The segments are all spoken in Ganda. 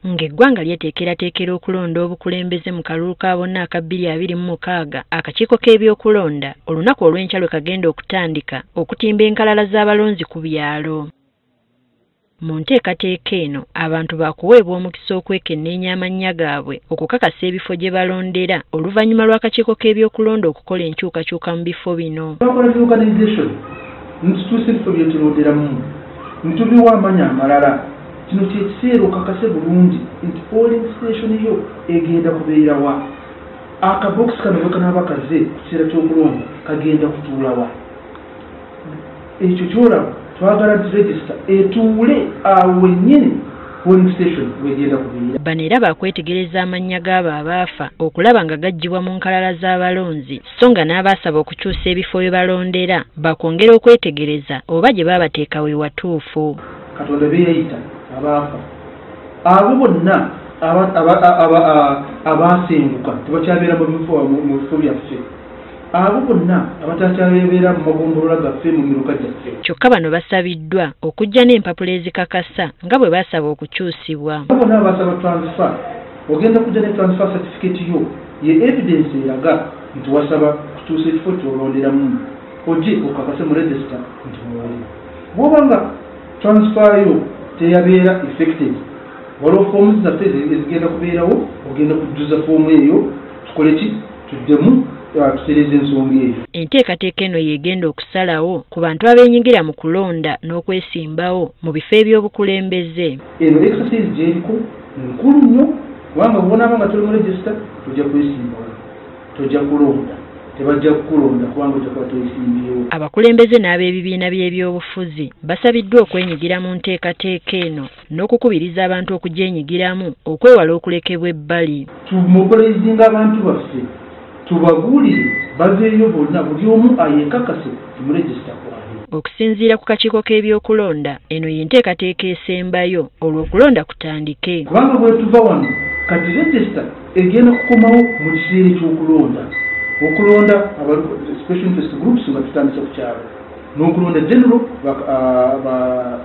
Ng'eggwanga lyeteekerateekera okulonda obukulembeze mu kalulu ka bonna aka 2026, akakiiko k'ebyokulonda olunaku olw'enkya lwe kagenda okutandika okutimba enkalala z'abalonzi ku byalo. Mu nteekateeka eno abantu baakuweebwa omukisa okwekenneenya amannya gaabwe okukakasa ebifo gye balondera oluvannyuma lw'akakiiko k'ebyokulonda okukola enkyukakyuka mu bifo bino. Twakola reorganization, ntituuse ebifo bye tulonderamu, ntubiwa amannya amalala. Kino kye kiseera okakase bulungi nti polling station yo egenda kubeera wa, akabokisi kano bwe kanaaba kaze ku kiseera ky'okulonda kagenda kutuula wa. Ekyo ky'olaba twagala nti register etuule awo wennyini polling station wegenda kubeera. Bano era baakwetegereza amannya g'abo abaafa okulaba nga gaggyibwa mu nkalala z'abalonzi, so nga n'abaasaba okukyusa ebifo bye balondera bakwongera okwetegereza oba gye baabateeka we watuufu. Katonda be yayita abaafa abo bonna abaasenguka tebakyabeera mu bifo byaffe, abo bonna abatakyabeera mu magombolola gaffe mu miruka gyaffe. Kyokka bano basabiddwa okujja n'empapula ezikakasa nga bwe baasaba okukyusibwa. Abo bonna abaasaba transfer, ogenda kujja ne transfer certificate yo ye evidence eraga nti wasaba kukyusa ekifo ky'olonderamu, ojje okakase mu register nti mwoli. Bw'oba nga transfer yo teyabeera effective, waliwo foomu zaffe ezigenda kubeerawo, ogenda kujjuza foomu eyo tukole ki, tuddemu tutereeze ensonga eyo. Enteekateeka eno y'egenda okusalawo ku bantu abeenyigira mu kulonda n'okwesimbawo mu bifo eby'obukulembeze. Eno exercise gy'eriko nkulu nnyo, kubanga bw'onaaba nga toli mu register tojja kwesimbawo, tojja kulonda, tebajja kukulonda kubanga ojja kuba toyisimbyewo. Abakulembeze n'ab'ebibiina by'ebyobufuzi basabiddwa okwenyigira mu nteekateeka eno n'okukubiriza abantu okugyenyigiramu okwewala okulekebwa ebbali. Tumobilizinga abantu baffe, tubabuulire baveeyo bonna, buli omu ayekakase mu register kwali. Okusinziira ku kakiiko k'ebyokulonda, eno y'enteekateeka esembayo olwo okulonda kutandike. Kubanga bwe tuva wano kati register egenda kukomawo mu kiseera eky'okulonda, okulonda aba special interest groups nga tutandise ku kyalo, n'okulonda general ba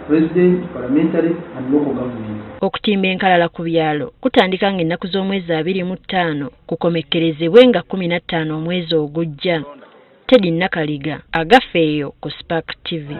president, parliamentary and local government. Okutimba enkalala ku byalo kutandika ng'ennaku z'omwezi 25 kukomekkerezebwe nga 15 omwezi ogujja. Teddy Nakaliga, Agafeeyo ku Spark TV.